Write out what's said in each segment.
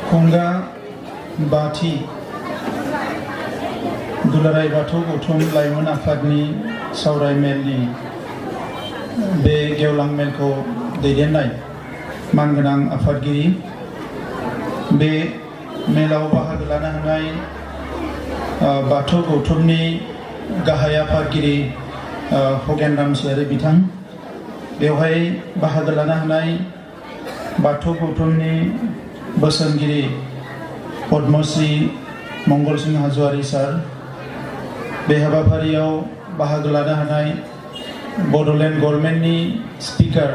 खुंगा बाथि दुलाराय बाथौ गौथुम लाइमोन आफादनि सावराय मेलनि बे गेवलां मेलखौ दैदेननाय मानगोनां आफादगिरि, बे मेलाव बाहागो लानो हानाय बाथौ गौथुमनि गाहाय आफादगिरि खगेन रामसियारि बिथां, बेवहाय बाहागो लानो हानाय बाथौ गौथुमनि बोसोनगिरि पद्मश्री मंगल सिंह हाज'वारि सार, बे हाबाफारियाव बाहागो लानो हानाय बड'लेण्ड गभर्नमेन्टनि स्पिकार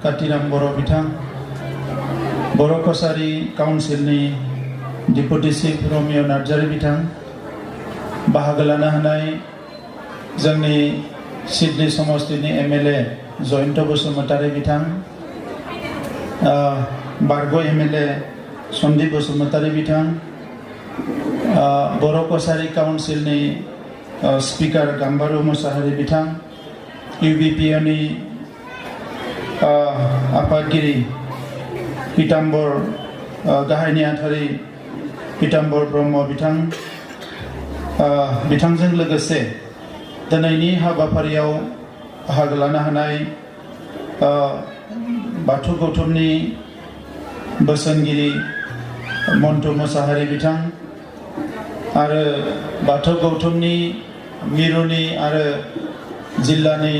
कातिराम बर' बिथां, बर' कसारि काउन्सिलनि डेपुटि चिफ रमिय' नार्जारि बिथां, बाहागो लानो हानाय जोंनि सिडनी समष्टिनि MLA जयन्त बसुमतारि बिथां, बारग' MLA सन्दीप बसुमतारि बिथां, बर' कसारि काउन्सिलनि स्पिकार गाम्बारु मुसाहारि बिथां, UBPनि आफादगिरि पीताम्बर गाहाय नेहाथारि पीताम्बर ब्रह्म बिथां, बिथांजों लोगोसे दिनैनि हाबाफारियाव बाहागो लानो हानाय बाथौ गौथुमनि बोसोनगिरि मन्टु मुसाहारि बिथां आरो बाथौ गौथुमनि मिरुनि आरो जिल्लानि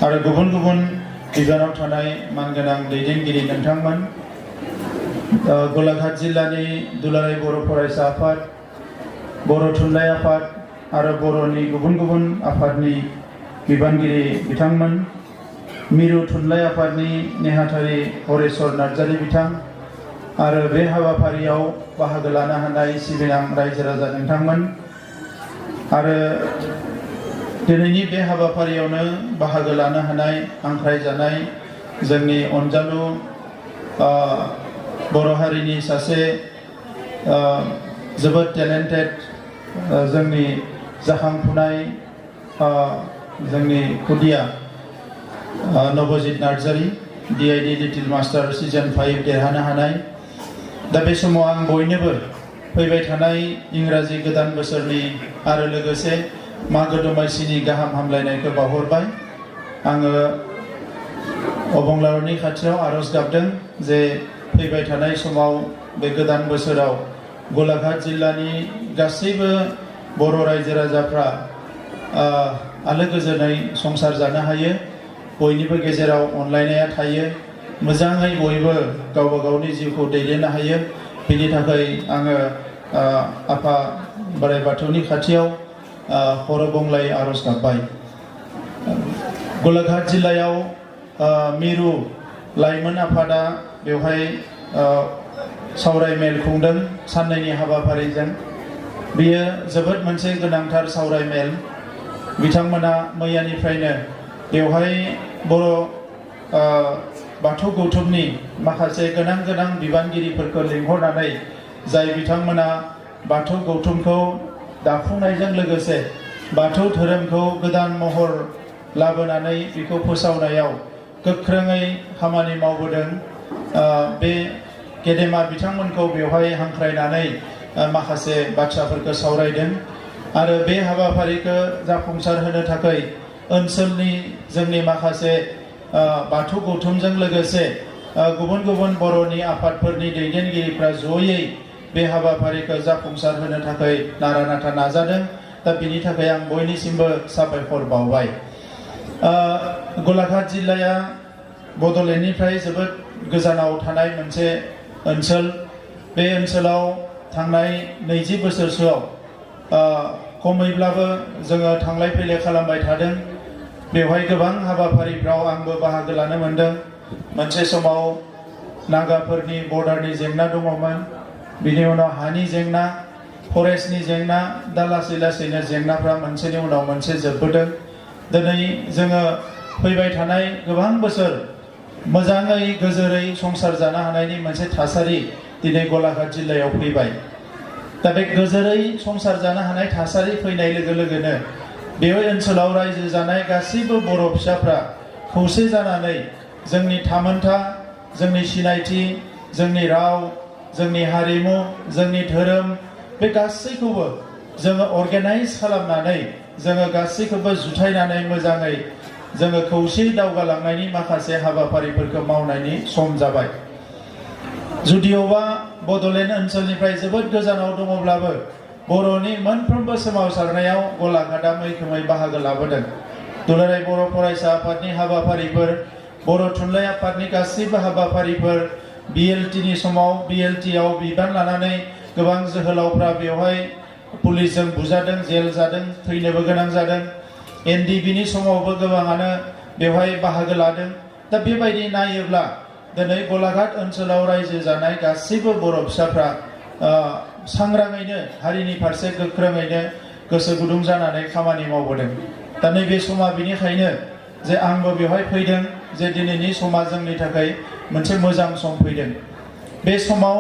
आरो गुबुन गुबुन बिबानाव थानाय मानगोनां दैदेनगिरि नोंथांमोन, गलाघाट जिल्लानि दुलाराय बर' फरायसा आफाद, बर' थुनलाइ आफाद आरो बर'नि गुबुन गुबुन आफादनि बिबानगिरि बिथांमोन, मिरु थुनलाइ आफादनि नेहाथारि हरेश्वर नार्जारि बिथां आरो बे हाबाफारियाव बाहागो लानो हानाय सिबिनां रायजो राजा नोंथांमोन आरो दिनैनि बे हाबाफारियावनो बाहागो लानो हानाय हांख्रायजानाय जोंनि अनजालु बर' हारिनि सासे जोबोद टेलेन्टेड जोंनि जाखांफुनाय जोंनि खुदिया Nabajit Narzary, DID little master season 5 देरहानो हानाय। दा बे समाव आं बयनोबो फैबाय थानाय इंराजि गोदान बोसोरनि आरो लोगोसे मागो दमासिनि गाहाम हामलायनायखौ बावहरबाय। आङो अबंलावरनि खाथियाव आरज गाबदों जे फैबाय थानाय समाव बे गोदान बोसोराव गलाघाट जिल्लानि गासैबो बर' रायजो राजाफ्रा आलो गोजोनै संसार जानो हायो, बयनिबो गेजेराव अनलायनाया थायो, मोजाङै बयबो गावबा गावनि जिउखौ दैदेननो हायो। बेनि थाखाय आङो आफा बोराइ बाथौनि खाथियाव खर'गंग्लाय आरज गाबबाय। गलाघाट जिल्लायाव मिरु लाइमोन आफादा बेवहाय सावराय मेल खुंदों साननैनि हाबाफारिजों। बेयो जोबोद मोनसे गोनांथार सावराय मेल। बिथांमोना मैयानिफ्रायनो बेवहाय बर' बाथौ गौथुमनि माखासे गोनां गोनां बिबानगिरिफोरखौ लिंहरनानै जाय बिथांमोना बाथौ गौथुमखौ दाफुंनायजों लोगोसे बाथौ धोरोमखौ गोदान महर लाबोनानै बेखौ फोसावनायाव गोख्रोङै खामानि मावबोदों, बे गेदेमा बिथांमोनखौ बेवहाय हांख्रायनानै माखासे बाथ्राफोरखौ सावरायदों आरो बे हाबाफारिखौ जाफुंसार होनो थाखाय ओनसोलनि जोंनि माखासे बाथौ गौथुमजों लोगोसे गुबुन गुबुन बर'नि आफादफोरनि दैदेनगिरिफ्रा जयै बे हाबाफारिखौ जाफुंसार होनो थाखाय नारा नाथा नाजादों। दा बिनि थाखाय आं बयनिसिमबो साबायखर बावबाय। गलाघाट जिल्लाया बड'लेण्डनिफ्राय जोबोद गोजानाव थानाय मोनसे ओनसोल। बे ओनसोलाव थांनाय 20 बोसोरसोआव खमैब्लाबो जोङो थांलाय फैलाय खालामबाय थादों। बेवहाय गोबां हाबाफारिफ्राव आंबो बाहागो लानो मोनदों। मोनसे समाव नागाफोरनि बर्डारनि जेंना दङमोन, बिनि उनाव हानि जेंना, फरेस्टनि जेंना, दा लासै लासैनो जेंनाफ्रा मोनसेनि उनाव मोनसे जोबबोदों। दिनै जोङो फैबाय थानाय गोबां बोसोर मोजाङै गोजोरै संसार जानो हानायनि मोनसे थासारि दिनै गलाघाट जिल्लायाव फैबाय। दा बे गोजोरै संसार जानो हानाय थासारि फैनाय लोगो लोगोनो बे ओनसोलाव रायजो जानाय गासैबो बर' फिसाफ्रा खौसे जानानै जोंनि थामोनथा, जोंनि सिनायथि, जोंनि राव, जोंनि हारिमु, जोंनि धोरोम बे गासैखौबो जोङो अर्गेनाइज खालामनानै जोङो गासैखौबो जुथायनानै मोजाङै जोङो खौसे दावगालांनायनि माखासे हाबाफारिफोरखौ मावनायनि सम जाबाय। जुदिअबा बड'लेण्ड ओनसोलनिफ्राय जोबोद गोजानाव दङब्लाबो बर'नि मोनफ्रोमबो सोमावसारनायाव गलाघाटआ मैखोमै बाहागो लाबोदों। दुलाराय बर' फरायसा आफादनि हाबाफारिफोर, बर' थुनलाइ आफादनि गासैबो हाबाफारिफोर, BLTनि समाव BLTआव बिबान लानानै गोबां जोहोलावफ्रा बेवहाय पुलिसजों बुजादों, जेल जादों, थैनोबो गोनां जादों। NDBनि समावबो गोबाङानो बेवहाय बाहागो लादों। दा बेबायदि नायोब्ला दिनै गलाघाट ओनसोलाव रायजो जानाय गासैबो बर' फिसाफ्रा सांग्राङैनो हारिनि फारसे गोख्रोङैनो गोसो गुदुं जानानै खामानि मावबोदों। दा नैबे समा बेनिखायनो जे आंबो बेवहाय फैदों जे दिनैनि समा जोंनि थाखाय मोनसे मोजां सम फैदों। बे समाव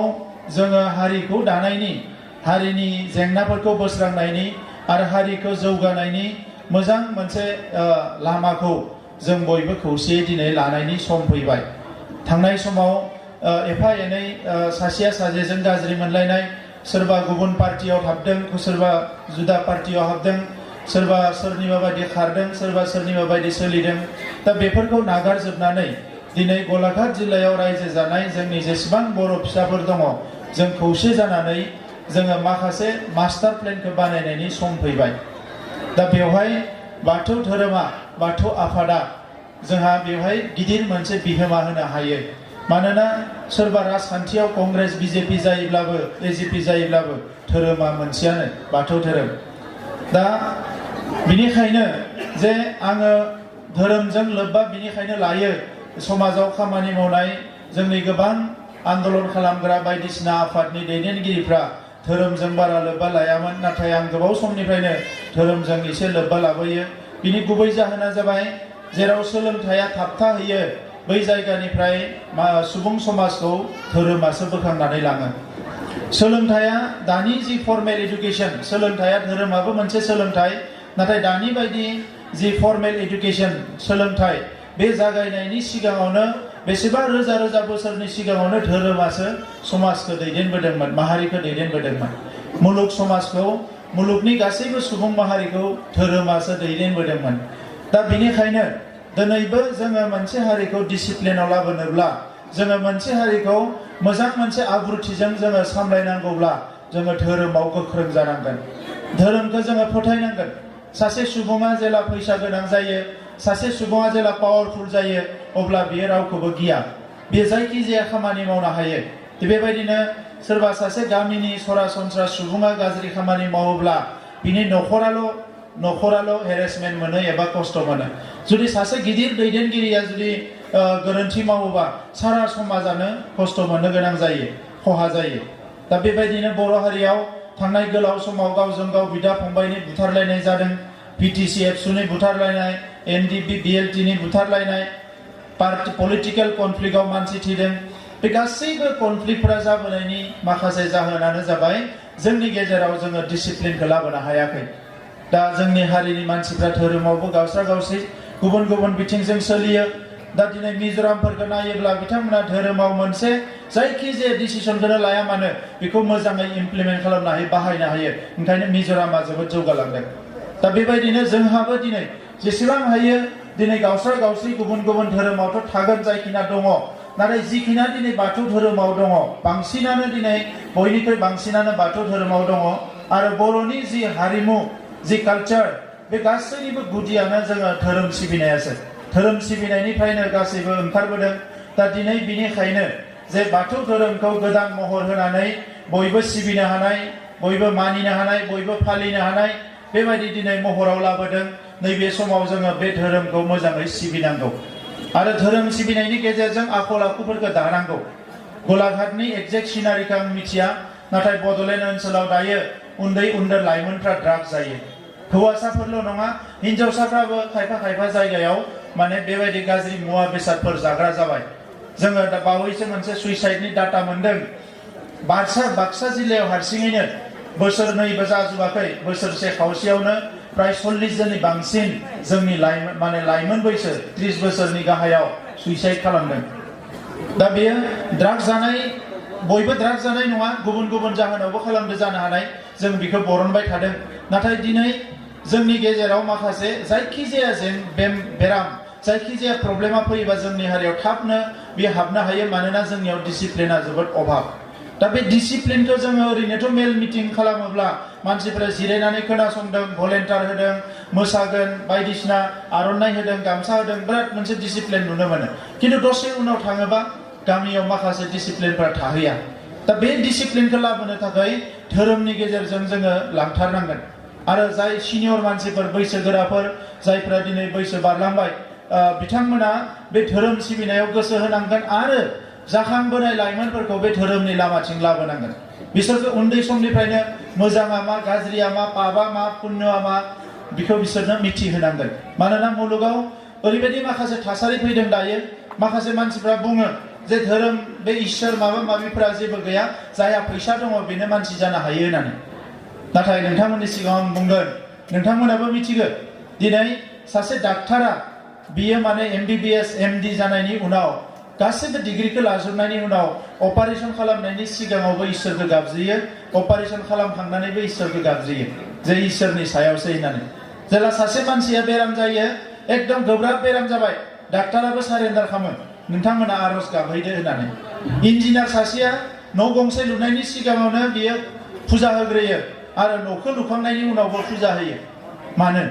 जोङो हारिखौ दानायनि, हारिनि जेंनाफोरखौ बोस्रांनायनि आरो हारिखौ जौगानायनि मोजां मोनसे लामाखौ जों बयबो खौसेयै दिनै लानायनि सम फैबाय। थांनाय समाव एफा एनै सासेया सासेजों गाज्रि मोनलायनाय, सोरबा गुबुन पार्टियाव हाबदों, सोरबा जुदा पार्टियाव हाबदों, सोरबा सोरनिबा बायदि खारदों, सोरबा सोरनिबा बायदि सोलिदों। दा बेफोरखौ नागारजोबनानै दिनै गलाघाट जिल्लायाव रायजो जानाय जोंनि जेसेबां बर' फिसाफोर दङ, जों खौसे जानानै जोङो माखासे मास्टार प्लेनखौ बानायनायनि सम फैबाय। दा बेवहाय बाथौ धोरोमा, बाथौ आफादा जोंहा बेवहाय गिदिर मोनसे बिहोमा होनो हायो। मानोना सोरबा राजखान्थियाव कंग्रेस BJP जायोब्लाबो AGP जायोब्लाबो धोरोमा मोनसेयानो, बाथौ धोरोम। दा बिनिखायनो जे आङो धोरोमजों लोब्बा बिनिखायनो लायो। समाजाव खामानि मावनाय जोंनि गोबां आन्दलन खालामग्रा बायदिसिना आफादनि दैदेनगिरिफ्रा धोरोमजों बारा लोब्बा लायामोन, नाथाय आं गोबाव समनिफ्रायनो धोरोमजों एसे लोब्बा लाबोयो। बिनि गुबै जाहोना जाबाय जेराव सोलोंथाइया थाबथाहैयो बै जायगानिफ्राय सुबुं समाजखौ धोरोमासो बोखांनानै लाङो। सोलोंथाइया दानि जि फर्मेल इडुकेसन, सोलोंथाइया धोरोमाबो मोनसे सोलोंथाइ, नाथाय दानि बायदि जि फर्मेल इडुकेसन सोलोंथाइ बे जागायनायनि सिगाङावनो बेसेबा रोजा रोजा बोसोरनि सिगाङावनो धोरोमासो समाजखौ दैदेनबोदोंमोन, माहारिखौ दैदेनबोदोंमोन। मुलुग समाजखौ, मुलुगनि गासैबो सुबुं माहारिखौ धोरोमासो दैदेनबोदोंमोन। दा बेनिखायनो दिनैबो जोङो मोनसे हारिखौ डिसिप्लिनाव लाबोनोब्ला, जोङो मोनसे हारिखौ मोजां मोनसे आब्रुथिजों जोङो सामलायनांगौब्ला जोङो धोरोमाव गोख्रों जानांगोन। धोरोमखौ जोङो फोथायनांगोन। सासे सुबुङा जेला फैसा गोनां जायो, सासे सुबुङा जेला पावारफुल जायो, अब्ला बियो रावखौबो गिया। बे जायखिजाया खामानि मावनो हायो। बेबायदिनो सोरबा सासे गामिनि सरासनस्रा सुबुङा गाज्रि खामानि मावोब्ला बिनि न'खराल' हेरेसमेन्ट मोनो एबा खस्थ' मोनो। जुदि सासे गिदिर दैदेनगिरिया जुदि गोरोन्थि मावोबा सारा समाजानो खस्थ' मोननो गोनां जायो, खहा जायो। दा बेबायदिनो बर' हारियाव थांनाय गोलाव समाव गावजों गाव बिदा फंबायनि बुथारलायनाय जादों। PTC एबसुनि बुथारलायनाय, NDB BLTनि बुथारलायनाय, पलिटिकेल कनफ्लिक्टआव मानसि थैदों। बे गासैबो कनफ्लिक्टफोरा जाबोनायनि माखासे जाहोनानो जाबाय जोंनि गेजेराव जोङो डिसिप्लिनखौ लाबोनो हायाखै। दा जोंनि हारिनि मानसिफ्रा धोरोमावबो गावस्रा गावस्रि गुबुन गुबुन बिथिंजों सोलियो। दा दिनै मिज'रामफोरखौ नायोब्ला बिथांमोना धोरोमाव मोनसे जायखिजाया डिसिसनखौनो लाया मानो बेखौ मोजाङै इमप्लिमेन्ट खालामनो हायो, बाहायनो हायो। ओंखायनो मिज'रामा जोबोद जौगालांदों। दा बेबायदिनो जोंहाबो दिनै जेसेबां हायो दिनै गावस्रा गावस्रि गुबुन गुबुन धोरोमावथ' थागोन जायखिना दङ, नाथाय जिखिना दिनै बाथौ धोरोमाव दङ, बांसिनानो दिनै बयनिख्रुइ बांसिनानो बाथौ धोरोमाव दङ। आरो बर'नि जि हारिमु, जि कालचार, बे गासैनिबो गुदियानो जोङो धोरोम सिबिनायासो। धोरोम सिबिनायनिफ्रायनो गासैबो ओंखारबोदों। दा दिनै बिनिखायनो जे बाथौ धोरोमखौ गोदान महर होनानै बयबो सिबिनो हानाय, बयबो मानिनो हानाय, बयबो फालिनो हानाय बेबायदि दिनै महराव लाबोदों। नैबे समाव जोङो बे धोरोमखौ मोजाङै सिबिनांगौ आरो धोरोम सिबिनायनि गेजेरजों आखल आखुफोरखौ दानांगौ। गलाघाटनि एक्जेक्ट सिनारिखौ आं मिथिया, नाथाय बड'लेण्ड ओनसोलाव दायो उन्दै उन्दै लाइमोनफ्रा ड्राग्स जायो। हौवासाफोरल' नङा, हिन्जावसाफ्राबो खायफा खायफा जायगायाव माने बेबायदि गाज्रि मुवा बेसादफोर जाग्रा जाबाय। जोङो दा बावैसो मोनसे सुइसाइडनि डाटा मोन्दों। बाक्सा जिल्लायाव हारसिङैनो बोसोरनैबो जाजोबाखै, बोसोरसे खावसेयावनो प्राय 40 जननि बांसिन जोंनि लाइमोन बैसो 30 बोसोरनि गाहायाव सुइसाइड खालामदों। दा बेयो ड्राग्स जानाय बयबो ड्राग्स जानाय नङा, गुबुन गुबुन जाहोनावबो खालामदो जानो हानाय, जों बेखौ बरनबाय थादों। नाथाय दिनै जोंनि गेजेराव माखासे जायखिजाया बेराम जायखिजाया प्रब्लेमा फैयोबा जोंनि हारियाव थाबनो बे हाबनो हायो, मानोना जोंनियाव डिसिप्लिना जोबोद अभाब। दा बे डिसिप्लिनखौ जोङो ओरैनोथ' मेल मिटिं खालामोब्ला मानसिफोरा जिरायनानै खोनासंदों, भलेन्टियार होदों, मोसागोन, बायदिसिना आर'नाइ होदों, गामसा होदों, बिराद मोनसे डिसिप्लिन नुनो मोनो। खिन्थु दसे उनाव थाङोबा गामियाव माखासे डिसिप्लिनफोरा थाहैया। दा बे डिसिप्लिनखौ लाबोनो थाखाय धोरोमनि गेजेरजों जोङो लांथारनांगोन। आरो जाय सिनियर मानसिफोर, बैसोगोराफोर, जायफ्रा दिनै बैसो बारलांबाय, बिथांमोना बे धोरोम सिबिनायाव गोसो होनांगोन आरो जाखांबोनाय लाइमोनफोरखौ बे धोरोमनि लामाथिं लाबोनांगोन। बिसोरखौ उन्दै समनिफ्रायनो मोजाङा मा, गाज्रिया मा, पापा मा, पुण्यआ मा, बेखौ बिसोरनो मिथिहोनांगोन। मानोना मुलुगाव ओरैबायदि माखासे थासारि फैदों दायो, माखासे मानसिफ्रा बुङो जे धोरोम, बे इसोर माबा माबिफ्रा जेबो गैया, जायहा फैसा दङ बेनो मानसि जानो हायो होननानै। नाथाय नोंथांमोननि सिगाङाव आं बुंगोन, नोंथांमोनाबो मिथिगौ दिनै सासे डाक्टारा बियो माने MBBS MD जानायनि उनाव गासैबो डिग्रीखौ लाजोबनायनि उनाव अपारेशन खालामनायनि सिगाङावबो इसोरखौ गाबज्रियो, अपारेशन खालामखांनानैबो इसोरखौ गाबज्रियो जे इसोरनि सायावसो होननानै। जेला सासे मानसिया बेराम जायो, एकदम गोब्राब बेराम जाबाय, डाक्टाराबो सारेन्डार खालामो, नोंथांमोना आरज गाबहैदो होननानै। इन्जिनियार सासेया न' गंसे लुनायनि सिगाङावनो बियो फुजा होग्रोयो आरो न'खौ लुखांनायनि उनावबो फुजा होयो। मानो?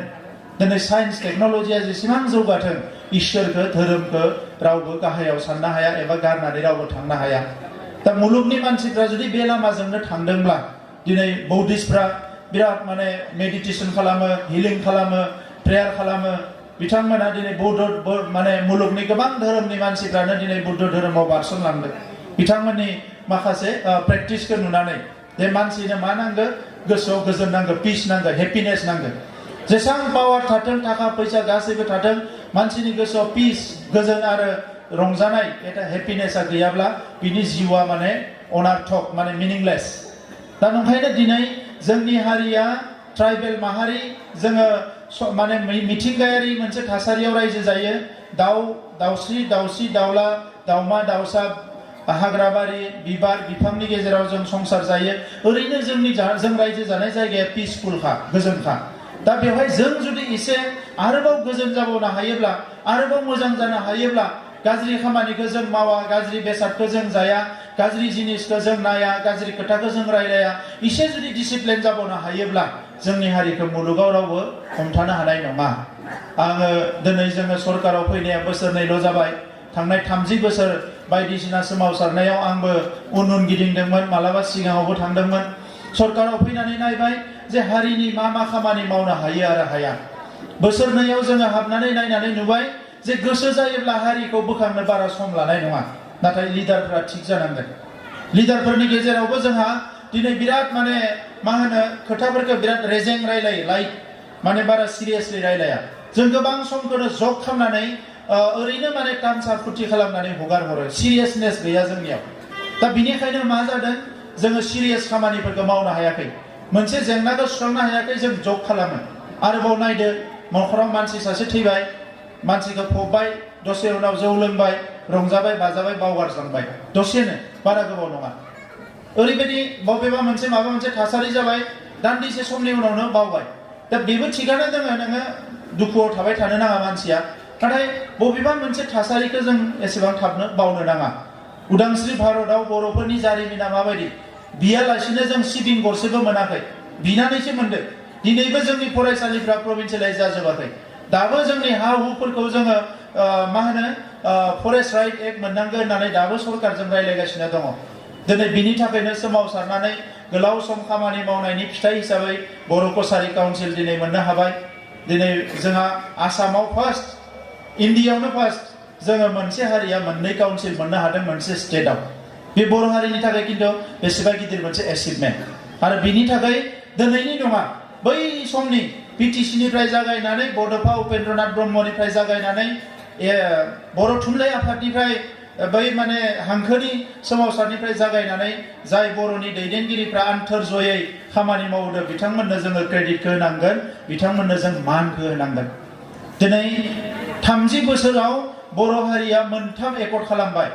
दिनै साइन्स टेक्न'लजिया जेसेबां जौगाथों, इसोरखौ, धोरोमखौ रावबो गाहायाव साननो हाया एबा गारनानै रावबो थांनो हाया। दा मुलुगनि मानसिफ्रा जुदि बे लामाजोंनो थांदोंब्ला, दिनै बौद्धिस्टफ्रा बिराद माने मेडिटेसन खालामो, हिलिं खालामो, प्रेयार खालामो, बिथांमोना दिनै माने मुलुगनि गोबां धोरोमनि मानसिफ्रानो दिनै बुद्ध धोरोमाव बारसनलांदों। बिथांमोननि माखासे प्रेक्टिसखौ नुनानै जे मानसिनो मा नांगौ, गोसोआव गोजोन नांगौ, पिस नांगौ, हेपिनेस नांगौ। जेसेबां पावार थाथों, थाखा फैसा गासैबो थाथों, मानसिनि गोसोआव पिस, गोजोन आरो रंजानाय, एटा हेपिनेसा गैयाब्ला बिनि जिउआ माने अनार्थक, माने मिनिंलेस। दा नंखायनो दिनै जोंनि हारिया ट्राइबेल माहारि, जोङो माने मिथिंगायारि मोनसे थासारियाव रायजो जायो। दाउस्रि दाउसि, दाउला दाउमा दाउसा, हाग्राबारि, बिबार बिफांनि गेजेराव जों संसार जायो। ओरैनो जों रायजो जानाय जायगाया पिसफुलखा, गोजोनखा। दा बेवहाय जों जुदि एसे आरोबाव गोजोन जाबावनो हायोब्ला, आरोबाव मोजां जानो हायोब्ला, गाज्रि खामानिखौ जों मावा, गाज्रि बेसादखौ जों जाया, गाज्रि जिनिसखौ जों नाया, गाज्रि खोथाखौ जों रायलाया, एसे जुदि डिसिप्लिन जाबावनो हायोब्ला जोंनि हारिखौ मुलुगाव रावबो हमथानो हानाय नङा। आङो दिनै जोङो सरकाराव फैनाया बोसोरनैल' जाबाय। थांनाय 30 बोसोर बायदिसिना सोमावसारनायाव आंबो उन गिदिंदोंमोन, मालाबा सिगाङावबो थांदोंमोन। सरकाराव फैनानै नायबाय जे हारिनि मा खामानि मावनो हायो आरो हाया। बोसोरनैयाव जोङो हाबनानै नायनानै नुबाय जे गोसो जायोब्ला हारिखौ बोखांनो बारा सम लानाय नङा, नाथाय लिडारफ्रा थिग जानांगोन। लिडारफोरनि गेजेरावबो जोंहा दिनै बिराद माने मा होनो, खोथाफोरखौ बिराद रेजें रायलायो, लाइट, माने बारा सिरियासलि रायलाया। जों गोबां समखौनो जग खालामनानै ओरैनो माने तामसा फुर्ति खालामनानै हगार हरो, सिरियासनेस गैया जोंनियाव। दा बिनिखायनो मा जादों, जोङो सिरियास खामानिफोरखौ मावनो हायाखै, मोनसे जेंनाखौ सुस्रांनो हायाखै, जों जग खालामो। आरोबाव नायदो, न'खराव मानसि सासे थैबाय, मानसिखौ फबबाय, दसे उनाव जौ लोंबाय, रंजाबाय बाजाबाय, बावगारज्लांबाय, दसेनो, बारा गोबाव नङा। ओरैबायदि बबेबा मोनसे माबा मोनसे थासारि जाबाय, दान्दिसे समनि उनावनो बावबाय। दा बेबो थिगानो दङ, नोङो दुखुआव थाबाय थानो नाङा मानसिया, नाथाय बबेबा मोनसे थासारिखौ जों एसेबां थाबनो बावनो नाङा। उदांस्रि भारतआव बर'फोरनि जारिमिना माबायदि, बियालासिनो जों सिबिं गरसेबो मोनाखै, बिनानैसो मोनदों। दिनैबो जोंनि फरायसालिफ्रा प्रभिन्सियेलाइज जाजोबाखै। दाबो जोंनि हा हुफोरखौ जोङो मा होनो, फरेस्ट राइट एक्ट मोननांगौ होननानै दाबो सरकारजों रायलायगासिनो दङ। दिनै बिनि थाखायनो सोमावसारनानै गोलाव सम खामानि मावनायनि फिथाइ हिसाबै बर' कसारि काउन्सिल दिनै मोननो हाबाय। दिनै जोंहा आसामाव फार्स्ट, इन्डियायावनो फार्स्ट, जोङो मोनसे हारिया मोननै काउन्सिल मोननो हादों मोनसे स्टेटआव। बे बर' हारिनि थाखाय खिन्थु बेसेबा गिदिर मोनसे एचिभमेन्ट। आरो बिनि थाखाय दिनैनि नङा, बै समनि BTCनिफ्राय जागायनानै, बड'फा उपेन्द्रनाथ ब्रह्मनिफ्राय जागायनानै, बर' थुनलाइ आफादनिफ्राय बै माने हांखोनि सोमावसारनिफ्राय जागायनानै जाय बर'नि दैदेनगिरिफ्रा आन्थोरजयै खामानि मावदों बिथांमोननो जोङो क्रेडिटखौ होनांगोन, बिथांमोननो जों मानखौ होनांगोन। दिनै 30 बोसोराव बर' हारिया मोनथाम एकर्ड खालामबाय।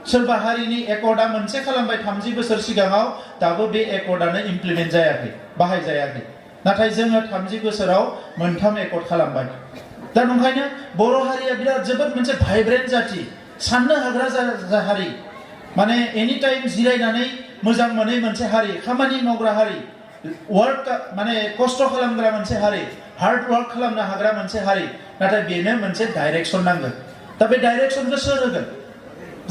सोरबा हारिनि एकर्डआ मोनसे खालामबाय 30 बोसोर सिगाङाव, दाबो बे एकर्डआनो इमप्लिमेन्ट जायाखै, बाहायजायाखै। नाथाय जोङो 30 बोसोराव मोनथाम एकर्ड खालामबाय। दा नंखायनो बर' हारिया बिराद जोबोद मोनसे भाइब्रेन्ट जाथि, साननो हाग्रा हारि, माने एनि टाइम जिरायनानै मोजां मोनै मोनसे हारि, खामानि मावग्रा हारि, वर्क माने खस्थ' खालामग्रा मोनसे हारि, हार्ड वर्क खालामनो हाग्रा मोनसे हारि। नाथाय बेनो मोनसे डाइरेक्सन नांगोन। दा बे डाइरेक्सनखौ सोर होगोन?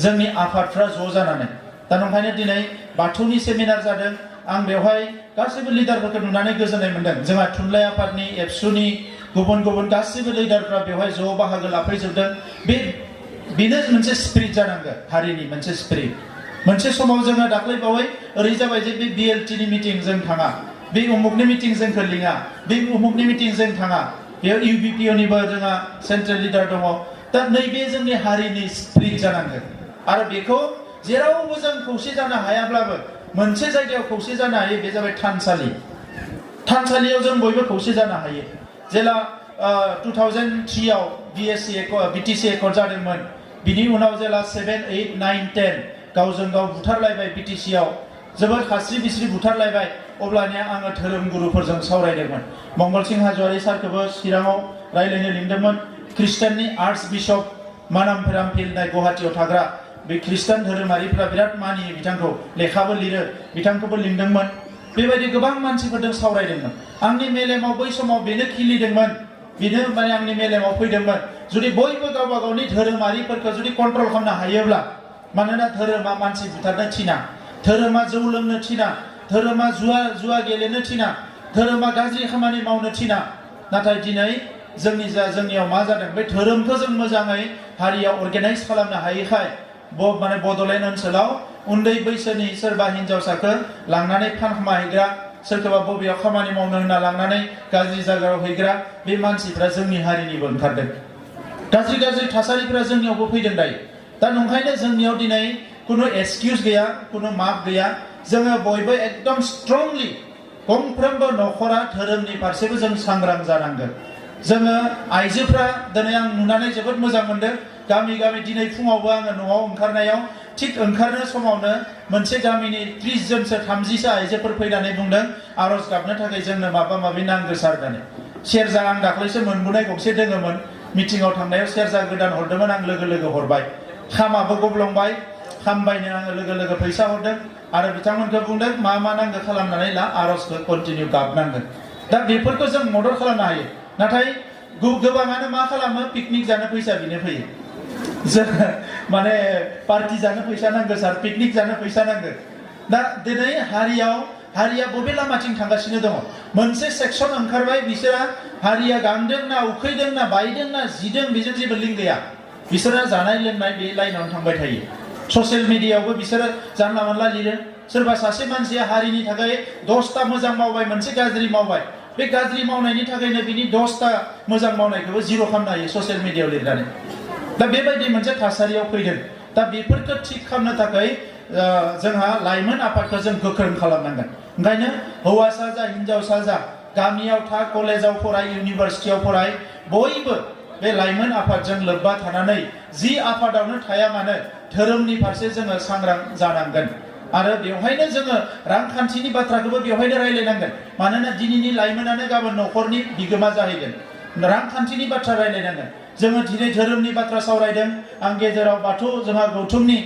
जोंनि आफादफ्रा ज' जानानै। दा नंखायनो दिनै बाथौनि सेमिनार जादों। आं बेवहाय गासैबो लिडारफोरखौ नुनानै गोजोननाय मोनदों। जोंहा थुनलाइ आफादनि, एबसुनि गुबुन गुबुन गासैबो लिडारफ्रा बेवहाय ज' बाहागो लाफैजोबदों। बेनो मोनसे स्पिरिट जानांगोन, हारिनि मोनसे स्पिरिट। मोनसे समाव जोङो दाख्लैबावै ओरै जाबाय जे बे BLTनि मिटिं जों थाङा, बे उमुकनि मिटिं जोंखौ लिङा, बे उमुकनि मिटिं जों थाङा। बेयाव UBPOनिबो जोंहा सेन्ट्रेल लिडार दङ। दा नैबे जोंनि हारिनि स्पिरिट जानांगोन। आरो बेखौ जेरावबो जों खौसे जानो हायाब्लाबो मोनसे जायगायाव खौसे जानो हायो, बे जाबाय थानसालि। थानसालियाव जों बयबो खौसे जानो हायो। जेला 2003 आव BTC एकर्ड जादोंमोन, बिनि उनाव जेला 7, 8, 9, 10 गावजों गाव बुथारलायबाय BTC आव, जोबोद खास्रि बिस्रि बुथारलायबाय, अब्लानिया आङो धोरोम गुरुफोरजों सावरायदोंमोन। मंगलसिं हाज'वारि सारखौबो चिराङाव रायलायनो लिंदोंमोन। ख्रिस्टाननि आर्च बिशप मानाम फेरामफिल होननाय गुवाहाटीयाव थाग्रा बे ख्रिस्टान धोरोमारिफ्रा बिराद मानियो बिथांखौ, लेखाबो लिरो, बिथांखौबो लिंदोंमोन। बेबायदि गोबां मानसिफोरजों सावरायदोंमोन। आंनि मेलेमाव बै समाव बेनो खिलिदोंमोन, बेनो माने आंनि मेलेमाव फैदोंमोन। जुदि बयबो गावबा गावनि धोरोमारिफोरखौ जुदि कन्ट्रल खालामनो हायोब्ला, मानोना धोरोमा मानसि बुथारनो थिना, धोरोमा जौ लोंनो थिना, धोरोमा जुवा गेलेनो थिना, धोरोमा गाज्रि खामानि मावनो थिना। नाथाय दिनै जोंनियाव मा जादों? बे धोरोमखौ जों मोजाङै हारियाव अर्गेनाइज खालामनो हायैखाय माने बड'लेण्ड ओनसोलाव उन्दै बैसोनि सोरबा हिन्जावसाखौ लांनानै फानखोमाहैग्रा, सोरखौबा बबेयाव खामानि मावनो होनना लांनानै गाज्रि जायगायाव हैग्रा बे मानसिफ्रा जोंनि हारिनिबो ओंखारदों। गाज्रि थासारिफ्रा जोंनियावबो फैदों दायो। दा नंखायनो जोंनियाव दिनै खुनु एक्सकिउज गैया, खुनु माफ गैया। जोङो बयबो एकदम स्ट्रंलि गंफ्रोमबो न'खरा धोरोमनि फारसेबो जों सांग्रां जानांगोन। जोङो आइजोफ्रा दिनै आं नुनानै जोबोद मोजां मोनदों। गामि गामि दिनै फुङावबो आङो न'आव ओंखारनायाव थिग ओंखारनो समावनो मोनसे गामिनि 30 जनसो 30सो आइजोफोर फैनानै बुंदों आर'ज गाबनो थाखाय जोंनो माबा माबि नांगौ सार होननानै। सेरजा आं दाख्लैसो मोनबोनाय गंसे दोङोमोन, मिटिङाव थांनायाव सेरजा गोदान हरदोंमोन, आं लोगो हरबाय। खामाबो गब्लंबाय, खाम बायनो आङो लोगो फैसा हरदों आरो बिथांमोनखौ बुंदों मा नांगौ खालामनानै ला, आर'जखौ कन्टिनिउ गाबनांगोन। दा बेफोरखौ जों मदद खालामनो हायो। नाथाय गोबाङानो मा खालामो? पिकनिक जानो फैसा बिनो फैयो। जों माने पार्टि जानो फैसा नांगौ सार, पिकनिक जानो फैसा नांगौ। दा दिनै हारिया बबे लामाथिं थांगासिनो दङ? मोनसे सेक्सन ओंखारबाय, बिसोरा हारिया गांदों ना उखैदों ना बायदों ना जिदों बेजों जेबो लिंक गैया। बिसोरा जानाय लोंनाय बे लाइनावनो थांबाय थायो। ससियेल मिडियायावबो बिसोरो जानला मोनला लिरो। सोरबा सासे मानसिया हारिनि थाखाय 10टा मोजां मावबाय, मोनसे गाज्रि मावबाय, बे गाज्रि मावनायनि थाखायनो बिनि 10टा मोजां मावनायखौबो जिर' खालामनो हायो ससियेल मिडियायाव लिरनानै। दा बेबायदि मोनसे थासारियाव फैदों। दा बेफोरखौ थिग खालामनो थाखाय जोंहा लाइमोन आफादखौ जों गोख्रों खालामनांगोन। ओंखायनो हौवासा जा हिन्जावसा जा, गामियाव था, कलेजाव फराय, इउनिभारसिटियाव फराय, बयबो बे लाइमोन आफादजों लोब्बा थानानै जि आफादावनो थाया मानो धोरोमनि फारसे जोङो सांग्रां जानांगोन। आरो बेवहायनो जोङो रांखान्थिनि बाथ्राखौबो बेवहायनो रायलायनांगोन। मानोना दिनैनि लाइमोनानो गाबोन न'खरनि बिगोमा जाहैगोन। रांखान्थिनि बाथ्रा रायलायनांगोन। जोङो दिनै धोरोमनि बाथ्रा सावरायदों। आं गेजेराव बाथौ जोंहा गौथुमनि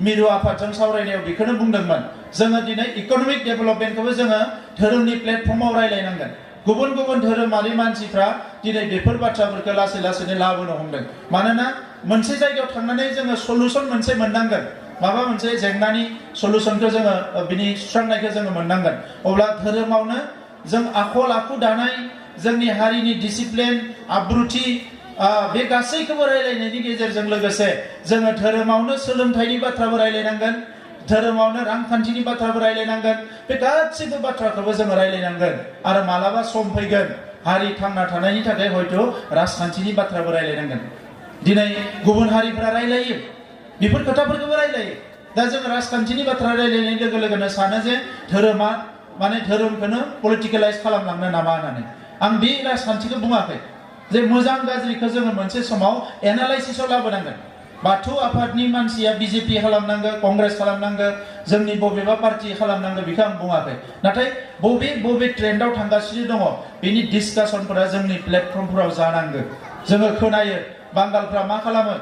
मिरु आफादजों सावरायनायाव बेखौनो बुंदोंमोन। जोङो दिनै इक'नमिक डेभेलपमेन्टखौबो जोङो धोरोमनि प्लेटफर्माव रायलायनांगोन। गुबुन धोरोमारि मानसिफ्रा दिनै बेफोर बाथ्राफोरखौ लासैनो लाबोनो हमदों। मानोना मोनसे जायगायाव थांनानै जोङो सलुसन मोनसे मोननांगोन। माबा मोनसे जेंनानि सलुसनखौ जोङो बिनि सुस्रांनायखौ जोङो मोननांगोन। अब्ला धोरोमावनो जों आखल आखु दानाय, जोंनि हारिनि डिसिप्लिन, आब्रुथि, बे गासैखौबो रायलायनायनि गेजेरजों लोगोसे जोङो धोरोमावनो सोलोंथाइनि बाथ्राबो रायलायनांगोन, धोरोमावनो रांखान्थिनि बाथ्राबो रायलायनांगोन। बे गासैबो बाथ्राखौबो जोङो रायलायनांगोन। आरो मालाबा सम फैगोन हारि थांना थानायनि थाखाय हयथ' राजखान्थिनि बाथ्राबो रायलायनांगोन। दिनै गुबुन हारिफ्रा रायलायो, बेफोर खोथाफोरखौबो रायलायो दा जों राजखान्थिनि बाथ्रा रायलायनाय लोगो लोगोनो सानो जे धोरोमा माने धोरोमखौनो पलिटिकेलाइज खालामलांनो नामा होननानै आं बे राजखान्थिखौ बुङाखै जे मोजां गाज्रिखौ जोङो मोनसे समाव एनालाइसिसआव लाबोनांगोन बाथौ आफादनि मानसिया बिजेपि खालामनांगौ कंग्रेस खालामनांगौ जोंनि बबेबा पार्टी खालामनांगौ बेखौ आं बुङाखै नाथाय बबे ट्रेन्डआव थांगासिनो दङ बेनि डिसकासनफोरा जोंनि प्लेटफर्मफोराव जानांगौ जोङो खोनायो बांगालफ्रा मा खालामो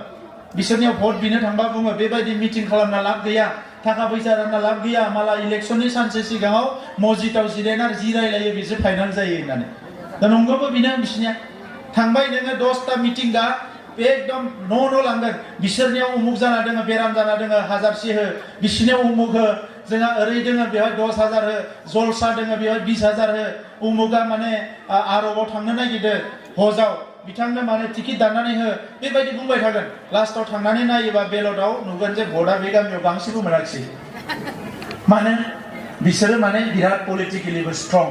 बिसोरनियाव भट बिनो थांबा बुङो बेबायदि मिटिं खालामना लाब गैया थाखा फैसा रानना लाब गैया माला इलेक्शननि सानसे सिगाङाव मस्जिदाव जिरायना जिरायलायो बिसोर फाइनाल जायो होननानै दा नंगौबो बेनो बिसोरनिया थांबाय नोङो 10टा मिटिं दा एकदम न' लांगोन बिसोरनियाव उमुक जाना दङ बेराम जाना दङ 1000 हो बिसोरनियाव उमुक हो जोंहा ओरै दङ बेवहाय 10,000 हो जलसा दङ बेवहाय 20,000 हो उमुका माने आरबाव थांनो नागिरदों हजाव बिथांनो माने टिकेट दाननानै हो बेबायदि बुंबाय थागोन लास्टाव थांनानै नायोबा बेलटआव नुगोन जे भटआ बे गामियाव गांसेबो मोनाखिसै माने बिसोरो माने बिराद पलिटिकेलिबो स्ट्रं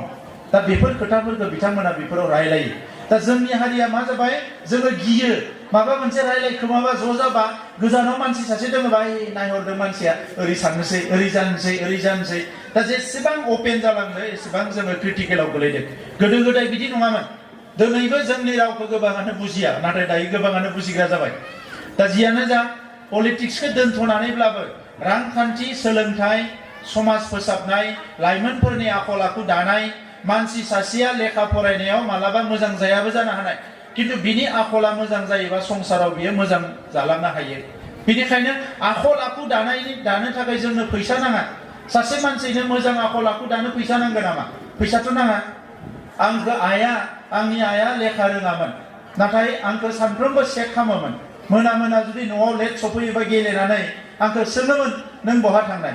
दा बेफोर खोथाफोरखौ बिथांमोना बेफोराव रायलायो दा जोंनि हारिया मा जाबाय जोङो गियो माबा मोनसे रायलायखोमाबा ज' जाबा गोजानाव मानसि सासे दङबा नायहरदों मानसिया ओरै साननोसै ओरै जानोसै दा जेसेबां अपेन जालांदों एसेबां जोङो क्रिटिकेलाव गोलैदों गोदो गोदाय बिदि नङामोन दिनैबो जोंनि रावखौ गोबाङानो बुजिया नाथाय दायो गोबाङानो बुजिग्रा जाबाय दा जियानो जा पलिटिक्सखौ दोनथ'नानैब्लाबो रांखान्थि सोलोंथाइ समाज फोसाबनाय लाइमोनफोरनि आखल आखु दानाय मानसि सासेया लेखा फरायनायाव मालाबा मोजां जायाबो जानो हानाय किन्तु बिनि आखला मोजां जायोबा संसाराव बियो मोजां जालांनो हायो बेनिखायनो आखल आखु दानो थाखाय जोंनो फैसा नाङा सासे मानसिनो मोजां आखल आखु दानो फैसा नांगोन नामा फैसाथ' नाङा आंनि आइया लेखा रोङामोन नाथाय आंखौ सानफ्रोमबो चेक खालामोमोन मोना जुदि न'आव लेट सफैयोबा गेलेनानै आंखौ सोङोमोन नों बहा थांनाय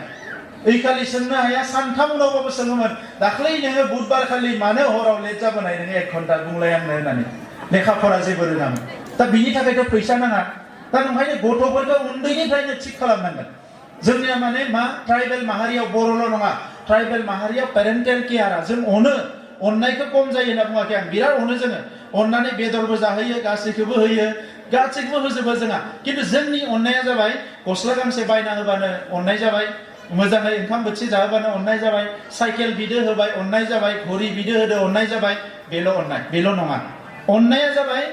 ओइखालि सोंनो हाया सानथाम उनावबाबो सोङोमोन दाख्लै नोङो बुधबार खालि मानो हराव लेट जाबोनाय नोङो 1 घन्टा बुंलाय आंनो होननानै लेखा फरा जेबो रोङामोन दा बिनि थाखायथ' फैसा नाङा दा ओंखायनो गथ'फोरखौ उन्दैनिफ्रायनो थिग खालामनांगोन जोंनिया माने मा ट्राइबेल माहारियाव बर'ल' नङा ट्राइबेल माहारियाव पेरेन्टेल केयारा जों अननायखौ खम जायो होनना बुङाखै आं बिराद अनो जोङो अननानै बेदरबो जाहोयो गासैखौबो होयो गासैखौबो होजोबो जोंहा किन्तु जोंनि अननाया जाबाय गस्ला गांसे बायना होबानो अननाय जाबाय मोजाङै ओंखाम बोथिसे जाहोबानो अननाय जाबाय साइकेल बिदो होबाय अननाय जाबाय घरि बिदो होदो अननाय जाबाय बेल' अननाय बेल' नङा अननाया जाबाय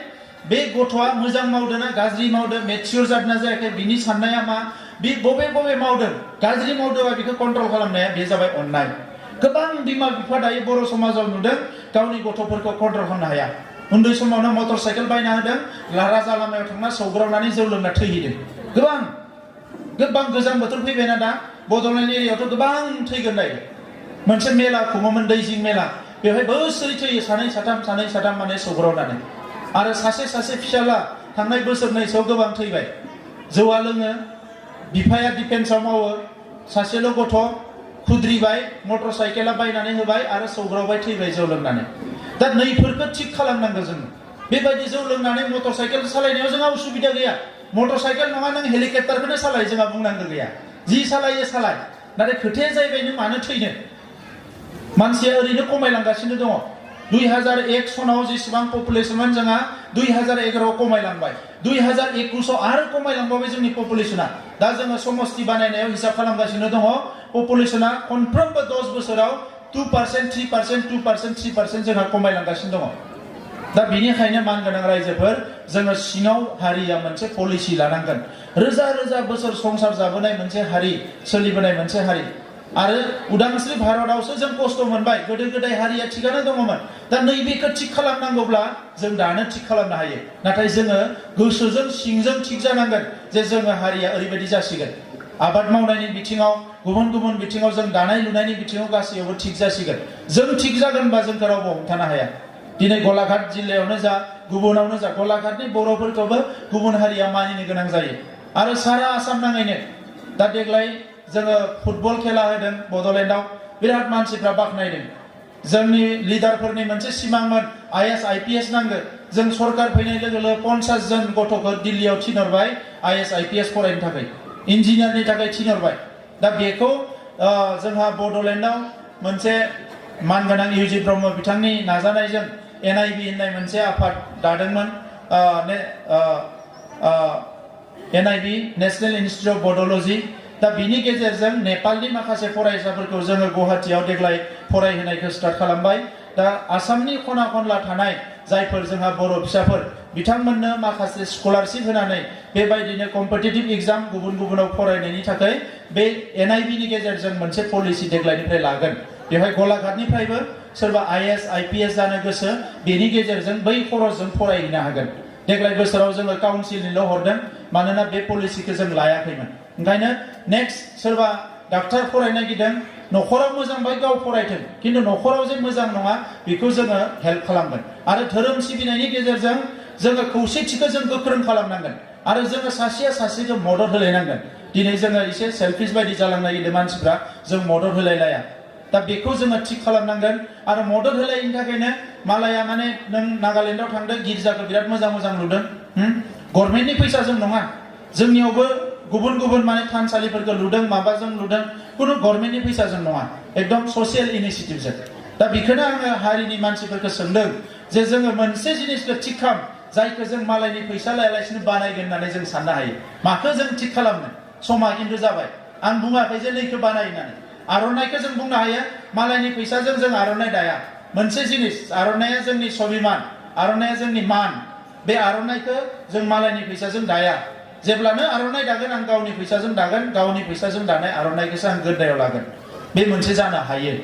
बे गथ'आ मोजां मावदों ना गाज्रि मावदों मेच्युर जादोंना जायाखै बिनि साननाया मा बे बबे मावदों गाज्रि मावदोंबा बेखौ कन्ट्रल खालामनाया बे जाबाय अननाय गोबां बिमा बिफा दायो बर' समाजाव नुदों गावनि गथ'फोरखौ कन्ट्रल खालामनो हाया उन्दै समावनो मटर साइकेल बायना होदों राजा लामायाव थांना सौग्रावनानै जौ लोंना थैहैदों गोबां गोजां बोथोर फैबायना दा बड'लेण्ड एरियायावथ' गोबां थैगोन दायो मोनसे मेला खुङोमोन दैजिं मेला बेवहाय बोसोरै थैयो सानै साथाम माने सौग्रावनानै आरो सासे फिसाला थांनाय बोसोरनैसोआव गोबां थैबाय जौआ लोङो बिफाया डिफेन्सआव मावो सासेल' गथ' खुद्रिबाय मटर साइकेला बायनानै होबाय आरो सौग्रावबाय थैबाय जौ लोंनानै दा नैफोरखौ थिग खालामनांगौ जोङो बेबायदि जौ लोंनानै मटर साइकेल सालायनायाव जोंहा उसुबिदा गैया मटर साइकेल नङा नों हेलिकप्टारखौनो सालाय जोंहा बुंनांगौ गैया जि सालायो सालाय नाथाय खोथाया जाहैबाय नों मानो थैनो मानसिया ओरैनो खमायलांगासिनो दङ 2001 सनाव जेसेबां पपुलेसनमोन जोंहा 2011 खमायलांबाय 2021 आरो खमायलांबाय जोंनि पपुलेसना दा जोङो समष्टि बानायनायाव हिसाब खालामगासिनो दङ पपुलेसना खनफ्रोमबो 10 बोसोराव 2% 3% 2% 3% जोंहा खमायलांगासिनो दङ दा बेनिखायनो मानगोनां रायजोफोर जोङो सिङाव हारिया मोनसे पलिसि लानांगोन रोजा बोसोर संसार जाबोनाय मोनसे हारि सोलिबोनाय मोनसे हारि आरो उदांस्रि भारतआवसो जों खस्थ' मोनबाय गोदो गोदाय हारिया थिगानो दङमोन दा नैबेखौ थिग खालामनांगौब्ला जों दानो थिग खालामनो हायो नाथाय जोङो गोसोजों सिंजों थिग जानांगोन जे जोङो हारिया ओरैबायदि जासिगोन आबाद मावनायनि बिथिङाव गुबुन बिथिङाव जों दानाय लुनायनि बिथिङाव गासैयावबो थिग जासिगोन जों थिग जागोनबा जोंखौ रावबो हमथानो हाया दिनै गलाघाट जिल्लायावनो जा गुबुनावनो जा गलाघाटनि बर'फोरखौबो गुबुन हारिया मानिनो गोनां जायो आरो सारा आसाम नाङैनो दा देग्लाय जोङो फुटबल खेला होदों बड'लेण्डआव बिराद मानसिफ्रा बाख्नायदों जोंनि लिडारफोरनि मोनसे सिमांमोन IAS IPS नांगौ जों सरकार फैनाय लोगो लोगो 50 जन गथ'खौ दिल्लीयाव थिनहरबाय IAS IPS फरायनो थाखाय इन्जिनियारनि थाखाय थिनहरबाय दा बेखौ जोंहा बड'लेण्डआव मोनसे मानगोनां इउजि ब्रह्म बिथांनि नाजानायजों NIB होननाय मोनसे आफाद दादोंमोन NIB नेशनेल इन्स्टिट्यूट ऑफ बडोलॉजी दा बिनि गेजेरजों नेपालनि माखासे फरायसाफोरखौ जोङो गुवाहाटीयाव देग्लाय फरायहोनायखौ स्टार्ट खालामबाय दा आसामनि खना खनला थानाय जायफोर जोंहा बर' फिसाफोर बिथांमोननो माखासे स्कलारशिप होनानै बेबायदिनो कम्पिटिटिभ एग्जाम गुबुन गुबुनाव फरायनायनि थाखाय बे NIB नि गेजेरजों मोनसे पलिसि देग्लायनिफ्राय लागोन बेवहाय गलाघाटनिफ्रायबो सोरबा IAS IPS जानो गोसो बेनि गेजेरजों बै खरसजों फरायहैनो हागोन देग्लाय बोसोराव जोङो काउन्सिलनिल' हरदों मानोना बे पलिसिखौ जों लायाखैमोन ओंखायनो नेक्स्ट सोरबा डाक्टार फरायनो नागिरदों न'खराव मोजांबाय गाव फरायथों किन्तु न'खराव जे मोजां नङा बेखौ जोङो हेल्प खालामगोन आरो धोरोम सिबिनायनि गेजेरजों जोङो खौसेथिखौ जों गोख्रों खालामनांगोन आरो जोङो सासेया सासेखौ मदद होलायनांगोन दिनै जोङो एसे सेल्फिश बायदि जालांनो नागिरदों मानसिफ्रा जों मदद होलायलाया दा बेखौ जोङो थिक खालामनांगोन आरो मदद होलायनि थाखायनो मालाया माने नों नागालेण्डआव थांदों गिर्जाखौ बिराद मोजां मोजां नुदों गभर्नमेन्टनि फैसाजों नङा जोंनियावबो गुबुन गुबुन माने थानसालिफोरखौ लुदों माबाजों लुदों कुनु गभर्नमेन्टनि फैसाजों नङा एकदम ससियेल इनिशिएटिभजों दा बेखौनो आङो हारिनि मानसिफोरखौ सोंदों जे जोङो मोनसे जिनिसखौ थिक खालाम जायखौ जों मालायनि फैसा लायालासिनो बानायगोन होननानै जों साननो हायो माखौ जों थिक खालामनो समा खिन्थु जाबाय आं बुङाखै जे नैखौ बानाय होननानै आर'नाइखौ जों बुंनो हायो मालायनि फैसाजों जों आर'नाइ दाया मोनसे जिनिस आर'नाइया जोंनि स्वाभिमान आर'नाइया जोंनि मान बे आर'नाइखौ जों मालायनि फैसाजों दाया जेब्लानो आर'नाइ दागोन आं गावनि फैसाजों दागोन गावनि फैसाजों दानाय आर'नाइखौसो आं गोदनायाव लागोन बे मोनसे जानो हायो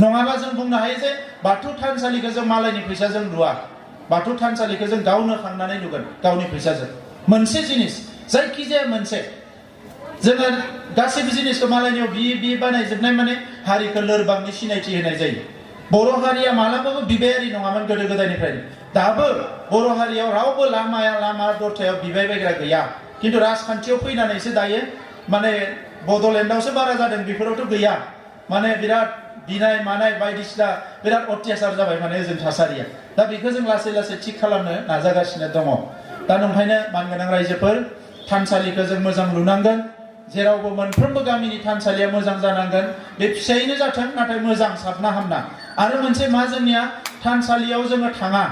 नङाबा जों बुंनो हायो जे बाथौ थानसालिखौ जों मालायनि फैसाजों लुवा बाथौ थानसालिखौ जों गावनो खांनानै लुगोन गावनि फैसाजों मोनसे जिनिस जायखिजाया मोनसे जोङो गासैबो जिनिसखौ मालायनियाव बिye बानायजोबनाय माने हारिखौ लोरबांनि सिनायथि होनाय जायो बर' हारिया मालाबाबो बिबायारि नङामोन गोदो गोदायनिफ्रायनो दाबो बर' हारियाव रावबो लामा दरथायाव बिबाय बायग्रा गैया किन्तु राजखान्थियाव फैनानैसो दायो माने बड'लेण्डआवसो बारा जादों बेफोरावथ' गैया माने बिराद बिनाय मानाय बायदिसिना बिराद अत्याचार जाबाय माने जों थासारिया दा बेखौ जों लासै लासै थिक खालामनो नाजागासिनो दङ दा नंखायनो मानगोनां रायजोफोर थानसालिखौ जों मोजां लुनांगोन जेरावबो मोनफ्रोमबो गामिनि थानसालिया मोजां जानांगोन बे फिसायैनो जाथों नाथाय मोजां साबना हामना आरो मोनसे मा जोंनिया थानसालियाव जोङो थाङा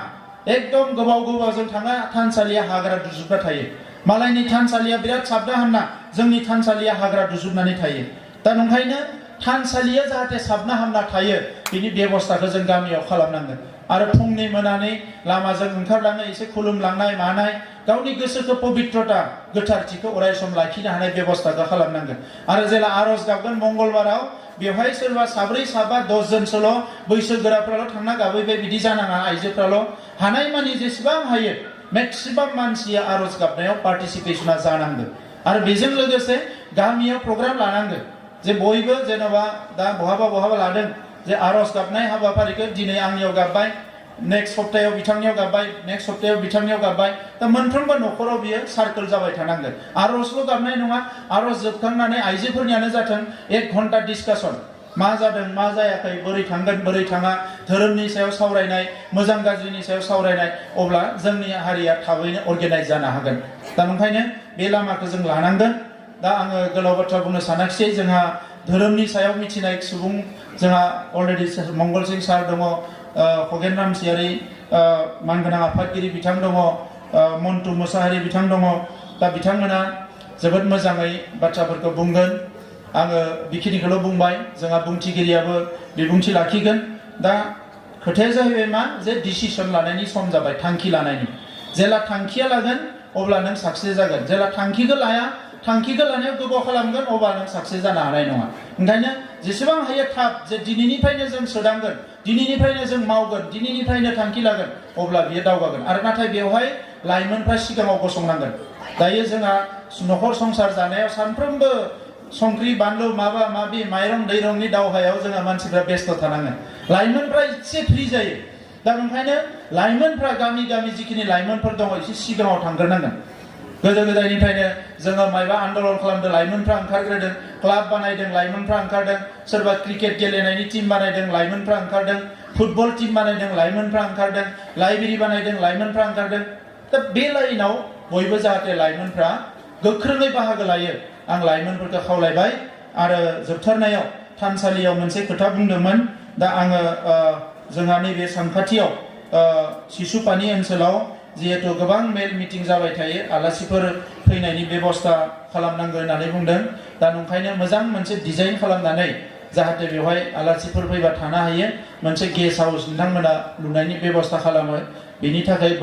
एकदम गोबाव जों थाङा थानसालिया हाग्रा दुजोबना थायो मालायनि थानसालिया बिराद साबना हामना जोंनि थानसालिया हाग्रा दुजोबनानै थायो दा नंखायनो थानसालिया जाहाथे साबना हामना थायो बिनि बेबस्थाखौ जों गामियाव खालामनांगोन आरो फुंनि मोनानि लामाजों ओंखारलाङो एसे खुलुमलांनाय मानाय गावनि गोसोखौ पबित्रता गोथारथिखौ अरायसम लाखिनो हानाय बेबस्थाखौ खालामनांगोन आरो जेला आर'ज गाबगोन मंगलबाराव बेवहाय सोरबा साब्रै साबा 10 जनसोल' बैसोगोराफ्राल' थांना गाबैबाय बिदि जानाङा आइजोफ्राल' हानाय मानि जेसेबां हायो मेक्सिमाम मानसिया आर'ज गाबनायाव पार्टिसिपेशना जानांगोन आरो बेजों लोगोसे गामियाव प्रग्राम लानांगोन जे बयबो जेनेबा दा बहाबा लादों जे आर'ज गाबनाय हाबाफारिखौ दिनै आंनियाव गाबबाय नेक्स्ट सप्तायाव बिथांनियाव गाबबाय नेक्स्ट सप्तायाव बिथांनियाव गाबबाय दा मोनफ्रोमबो न'खराव बियो सार्कोल जाबाय थानांगोन आर'जल' गाबनाय नङा आर'ज जोबखांनानै आइजोफोरनियानो जाथों 1 घन्टा डिसकासन मा जादों मा जायाखै बोरै थांगोन बोरै थाङा धोरोमनि सायाव सावरायनाय मोजां गाज्रिनि सायाव सावरायनाय अब्ला जोंनि हारिया थाबैनो अर्गेनाइज जानो हागोन दा ओंखायनो बे लामाखौ जों लानांगोन दा आङो गोलाव बाथ्रा बुंनो सानाखिसै जोंहा धोरोमनि सायाव मिथिनाय सुबुं जोंहा अलरेडि मंगल सिं सार दङ खगेन रामसियारि मानगोनां आफादगिरि बिथां दङ मन्टु मुसाहारि बिथां दङ दा बिथांमोना जोबोद मोजाङै बाथ्राफोरखौ बुंगोन आङो बेखिनिखौल' बुंबाय जोंहा बुंथिगिरियाबो बिबुंथि लाखिगोन दा खोथाया जाहैबाय मा जे डिसिसन लानायनि सम जाबाय थांखि लानायनि जेला थांखिया लागोन अब्ला नों साक्सेस जागोन जेला थांखिखौ लाया थांखिखौ लानायाव गोबाव खालामगोन अब्ला नों साक्सेस जानो हानाय नङा ओंखायनो जेसेबां हायो थाब जे दिनैनिफ्रायनो जों सोदांगोन दिनैनिफ्रायनो जों मावगोन दिनैनिफ्रायनो थांखि लागोन अब्ला बियो दावगागोन आरो नाथाय बेवहाय लाइमोनफ्रा सिगाङाव गसंनांगोन दायो जोंहा न'खर संसार जानायाव सानफ्रोमबो संख्रि बानलु माबा माबि माइरं दैरंनि दावहायाव जोंहा मानसिफ्रा बेस्थ' थानाङो लाइमोनफ्रा एसे फ्रि जायो दा ओंखायनो लाइमोनफ्रा गामि जिखिनि लाइमोनफोर दङ एसे सिगाङाव थांग्रोनांगोन गोदो गोदायनिफ्रायनो जोङो मायबा आन्दलन खालामदों लाइमोनफ्रा ओंखारग्रोदों क्लाब बानायदों लाइमोनफ्रा ओंखारदों सोरबा क्रिकेट गेलेनायनि टीम बानायदों लाइमोनफ्रा ओंखारदों फुटबल टीम बानायदों लाइमोनफ्रा ओंखारदों लाइब्रेरि बानायदों लाइमोनफ्रा ओंखारदों दा बे लाइनाव बयबो जाहाथे लाइमोनफ्रा गोख्रोङै बाहागो लायो आं लाइमोनफोरखौ खावलायबाय आरो जोबथारनायाव थानसालियाव मोनसे खोथा बुंदोंमोन दा आङो जोंहा नैबे सानखाथियाव सिसुपानि ओनसोलाव जिहेतु गोबां मेल मिटिं जाबाय थायो आलासिफोर फैनायनि बेबस्था खालामनांगौ होननानै बुंदों दा नंखायनो मोजां मोनसे डिजाइन खालामनानै जाहाथे बेवहाय आलासिफोर फैबा थानो हायो मोनसे गेस्ट हाउस नोंथांमोना लुनायनि बेबस्था खालामो बेनि थाखाय